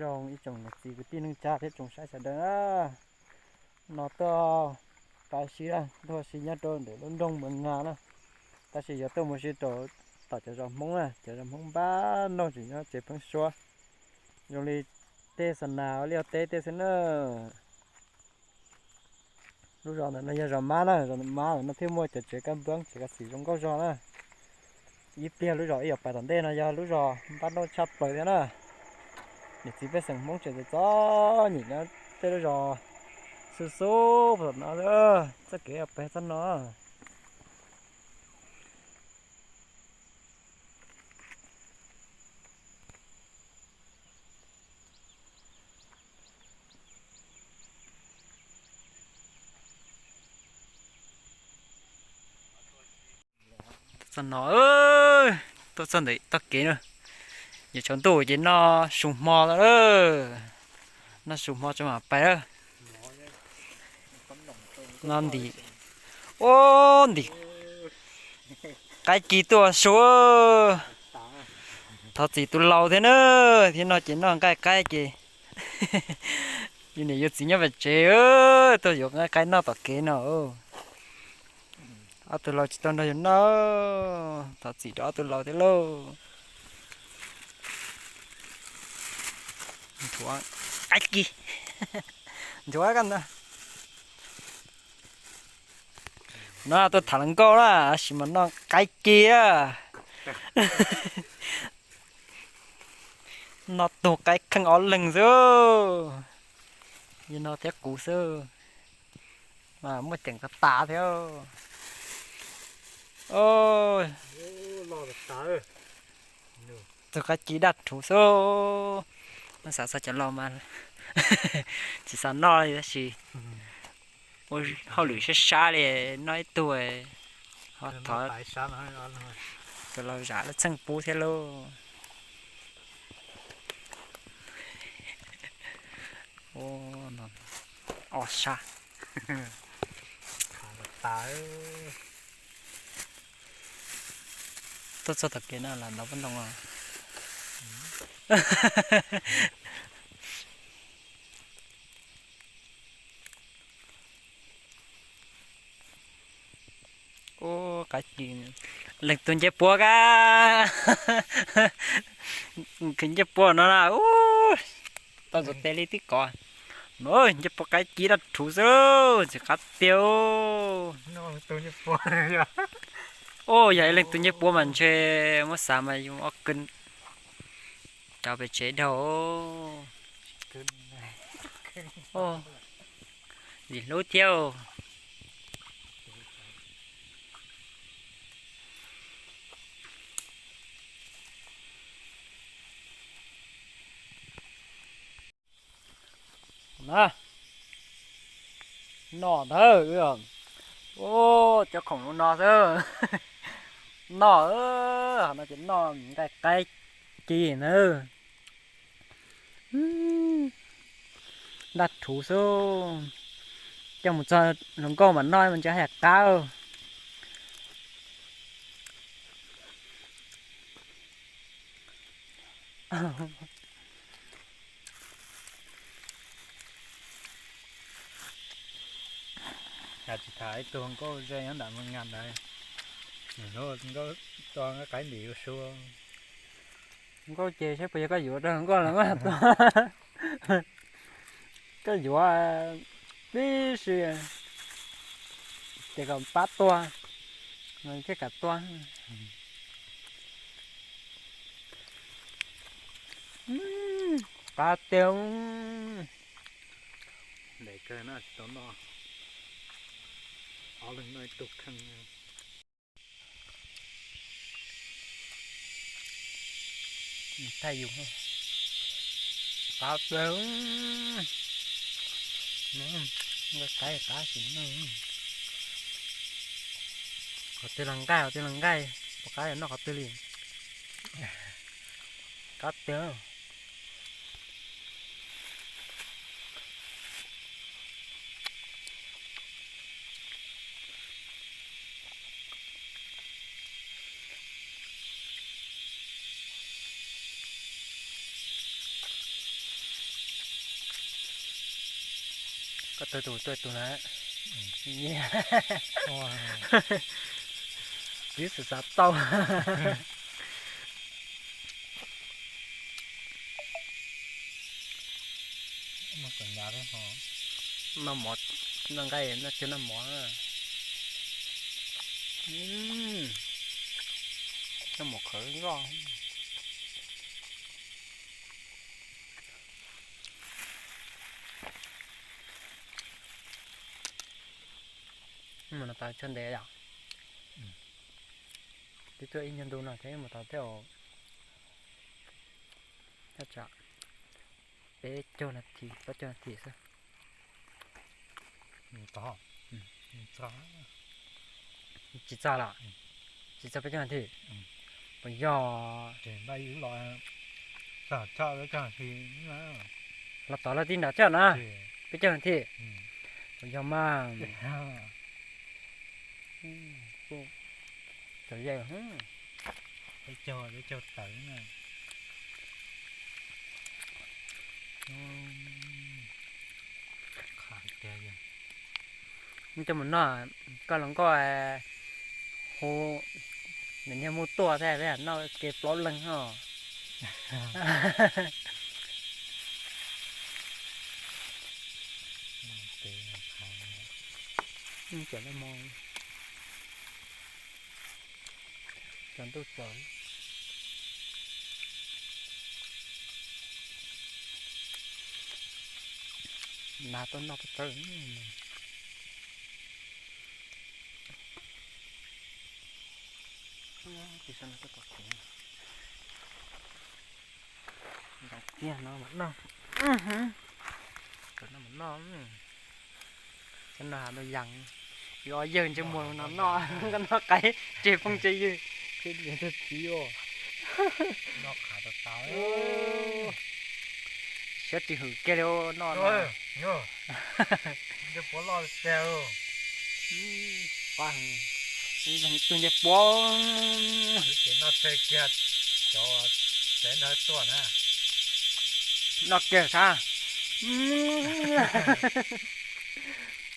Zoo ib tsoom niam txiv kwv tij neej tsa thiab tsoom saib sawv daws na, no tuaj pab sib tuaj sib nyob rau ntawm lub nroog Npas Nas na, tab sis yuav tuaj mus sib rau tom cov zos Hmoob na, cov zos Hmoob npab noj tseem nyob tsev pheeb suab, zoo li tej xa nas ua liaj ua teb tej xwb na. Lub zos ntawm no yog zos Mab na, zos Mab ntawm no thiaj muaj cov tsev kab nploog tsev kav xim zoo nkauj zog na. Ib pliag lub zos ib yam pais tom ntej no yog lub zos npab noj tshaj plaws thiab na. Niam txiv pej xeem Hmoob tseem txom nyem nyob tej lub zos xub xub tom no, txoj kev pais txoj no. Txoj no, tuaj txog ntawm tog kev na, yuav tsaus ntuj ces noj su hmo lawm, noj su hmo tso mam pais lawm. No ntim, ua ntim qaib ci tuaj su. Thov txim tus laus thiab na, thiab no ces noj nqaij qaib ces yus niam yus txiv nyob pem tsev tuaj yuav nqaij qaib noj tom kev no. Ob tug laus tsis tau nrog yus noj, thov txim rau ob tug laus thiab lauj. Nthuav qaib ci, nthuav koj ntag. No tuaj tham hluas nkauj na, tab sis mas noj qaib ci a. Noj tug qaib kheej ob leeg xwb, yog no thiab kuv xwb, mas muaj ceem tas tas thiab. Tug qaib ci daj rhuv xwb, xav xav cov laus mas tsis xav noj li tab sis ua hauj lwm sab sab li, noj ib tug ho thov cov laus zam lub txheej pub thiab lauj. Ob sab. Tuaj txog tom kev no los ntov pob ntoo os. Ub, qab ci, leej twg nce puab kab, khwv nce puab no na, ub, tau ntxuav tes li tib kov. No nce puab qab ci daj rhuv xwb, ntxim qab tiag. Ub, yog ib leej twg nce puab mas ntshe muab xav mas yus ob kw cov pem tsev dhau. Ntxim hlub thiab. Na, noj ntawd, ub, cov khoom no xwb. Noj, no ces noj nqaij qaib ci na. Daj rhuv xwb, coj mus txog hluas nkauj mam noj mas ntshe haj yam qab. Tsis tham ib tug nkauj ze nyob nram Npas Nas ntawd, nkauj tua qaib ntim ua su. Nkauj ces saib puas yog koj yuav rau nkauj los mas tua. Koj yuav tib si ces kom pab tua, thiaj kam tua. Qab tiag. Ntev kawg no tsis tau noj, ob leeg noj ib tug kheej. Thaij yus, qab tiag. Nqaij qaib qab tsis noj. Qhov twg los nqaij, qhov twg los nqaij, pom qab noj qhov twg li. Qab tiag. Tuaj tus tuaj tus na. Nyiam. Twb xav xav tau. Noj mov, noj nqaij, noj cua noj mov. Noj mov khawv zoj. Mus no tau tsawg ntev yom? Twb tuaj ib nyuag ntu no thiab, mus tau tej thaj tsam peb caug nas this, plaub caug nas this xwb. Tsis txog lawm? Tsis txog peb caug nas this. Puas yog? Los tod lawm tib nrad thiab na, peb caug nas this. Puas yog mas? Txawm ze, peb caug, peb caug tawm na. Coj mus noj, koj hluas nkauj hu nws niag muj tuaj thiab noj ke plaub leeg os. Cov ntuj tsaus. Nas tuaj noj peb tawb. Ntau kiag no mam noj. Cov no mam noj. Cov no has dua yas, ib ob yawg ntsej muag no noj, nkaj noj qaib tseg phooj tseg ywg, thiab niam tug txiv os. Siab tsis hwm kiag li noj no. Ncej puav loj tiag. Pab, tus ncej puav. Ces noj tsawg kiag cov tsev ntawd tuaj na. Noj kiag sab.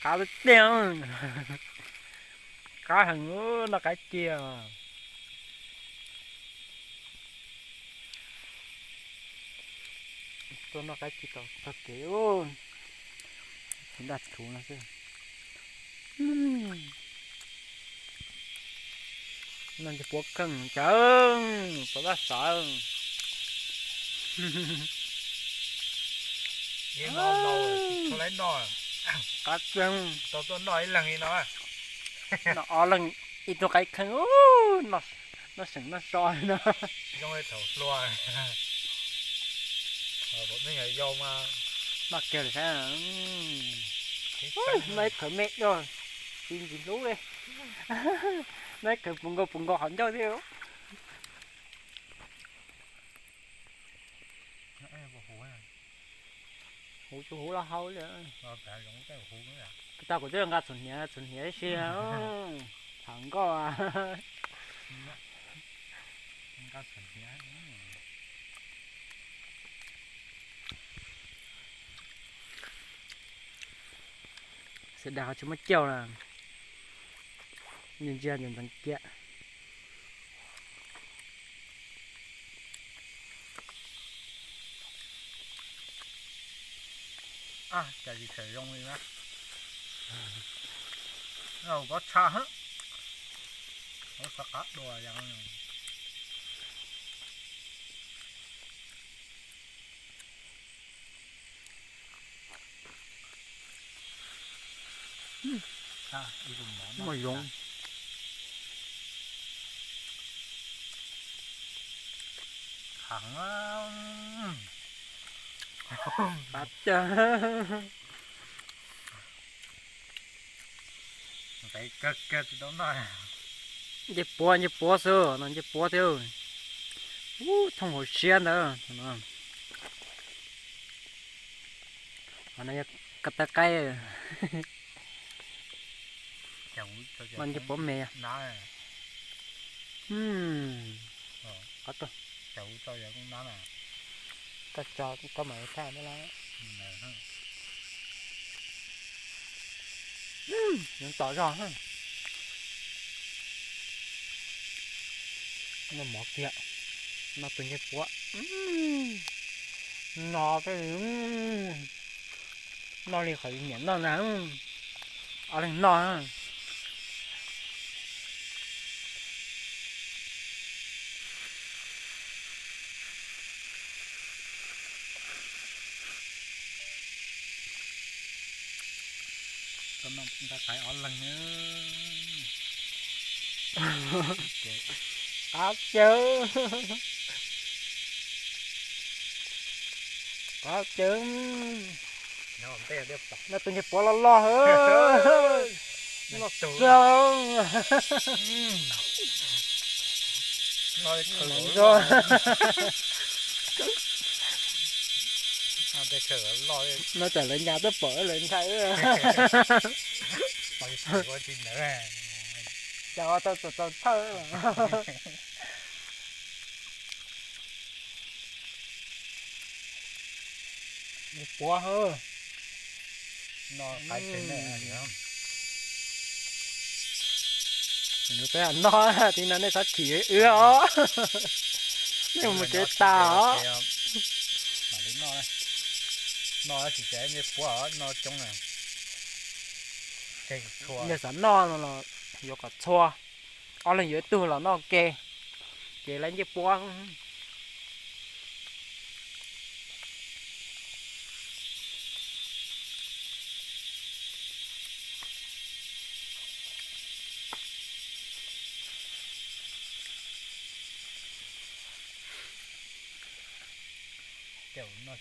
Qab tiag tiag. Qab heev, noj qaib ci. Tuaj noj qaib ci tau txog kev, tsis daj thuv no xwb. Noj ncej puav kheej cawv, puav vaj sawv. Qab tseeb. Tau tuaj noj ib leeg li no. Noj ob leeg ib tug qaib kheej, noj seem noj so li no. Zoo li thaum hluas. Thaum me nyuam yaus mas noj kiag lawm sab. Noj ib khawv me dua, tsis ntxim hlub li. Noj ib khawv puv nkaus puv nkaus qhov ncauj thiab. Huv tsis huv los hau li. Tag kuv twb nqa txhuam hniav, txhuam hniav ib si, tham nkauj. Xav dag ho tsis muab cauj na. Ntsia ntsia ntxeev kiag. Cas tsis tshawm zoo li na. Pob tshaj, pob tshaj qab dua. Muaj zoov. Qab tiag. Ncej puav, ncej puav xwb no, ncej puav thiab. Ub, thooj hauv siab ntawd. Qhov no yog ko taw qaib. No ncej puav me. Qab tuag. Koj tso koj mam thaj no los. Nyob tom zog, noj mov kiag, noj tus ncej puab, no thiaj li, noj li qhov nyiam noj na, ob leeg noj. Nqa qaib ob leeg. Qab cawv, qab cawv, noj tus ncej puab loj loj, noj kawg. Noj txawm lawv nyas tuaj pom lawv ntshai. Cas tau txaus txaus thawj. Puab, no, peb noj, tiv no nej txhob chim wb os, nej mus tsev tas os. Noj tsis tau ncej puab, noj coob na. Nej xav noj no los yuav kom txhua, ob leeg yuav ib tug los noj ke, ces lawv ncej puab. Cas noj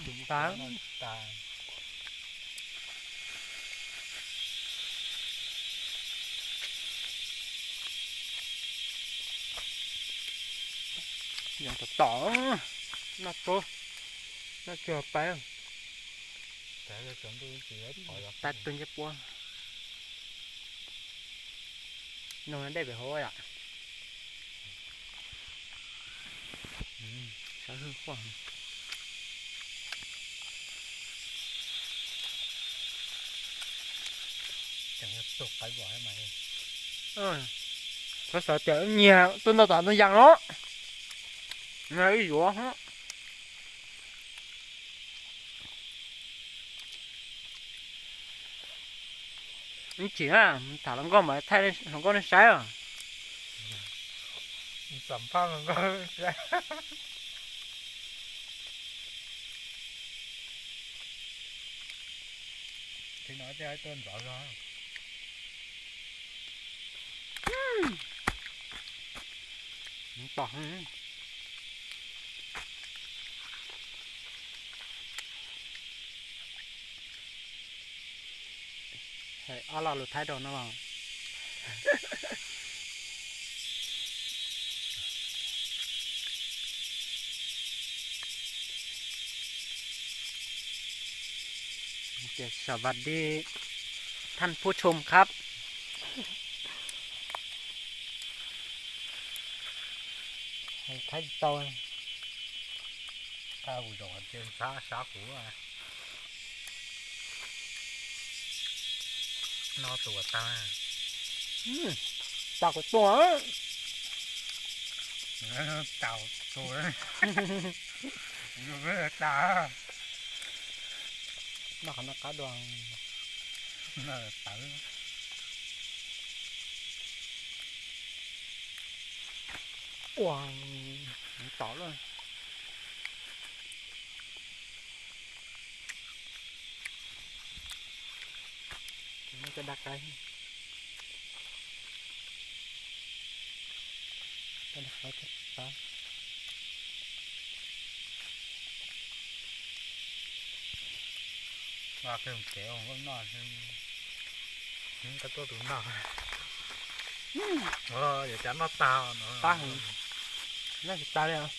tsis tag. Tag. Yeej tom tom, noj tsuag, noj tsuag pais. Tab tus ncej puab. Nug dej pem hauv yom. Sab hwj quaj. Txhob xav tias nyiag tuaj ntau tom ntau yas no, ib yuav. Ib chim na, tham hluas nkauj mas thaij hluas nkauj nej saib os. Xam phaj hluas nkauj saib. Tsis no tej tuaj ntxov zog. Tom. Hais ob lo lus Thaib rau no. Tias สวัสดี ท่านผู้ชมครับ. Hais Thaib tsis tau. Thaib kuv zaum tias ntxhab sab kuv. No tus uas tag. Tag kuv tuag. Tag kuv tuag. Tag. Noj qhov no qab dua. Tawv. Ua, tom lawm. Cov dab qaib, cov dab qaib thiab. Nqa kiag mus tsev ua nkauj noj, koj tuaj tus noj. Yuav cas noj tag no. Qab heev, noj tsis tag li os.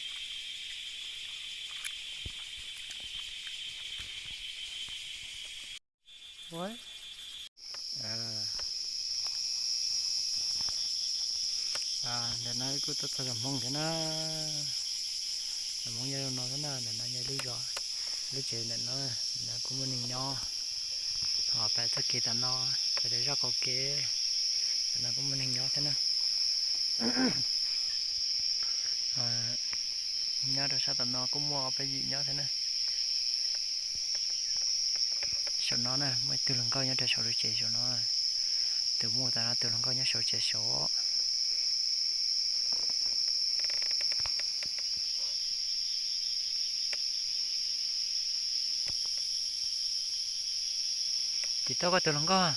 Ntawm no kuj tuaj txog cov Hmoob thiab na. Cov Hmoob nyob no thiab na, ntawm no yog lub zos, lub tsev ntawm no, ntawm no kuj muaj neeg nyob. Peb txoj kev tom no, peb zaj qaum kev, tom no kuj muaj neeg nyob thiab na. Nyob rau sab tom no kuj muaj ob peb yim nyob thiab na. Saum no na muaj ib tug hluas nkauj nyob rau saum lub tsev saum no. Tus muaj tom no tus hluas nkauj nyob saum tsev saud. Tim tau koj tus hluas nkauj.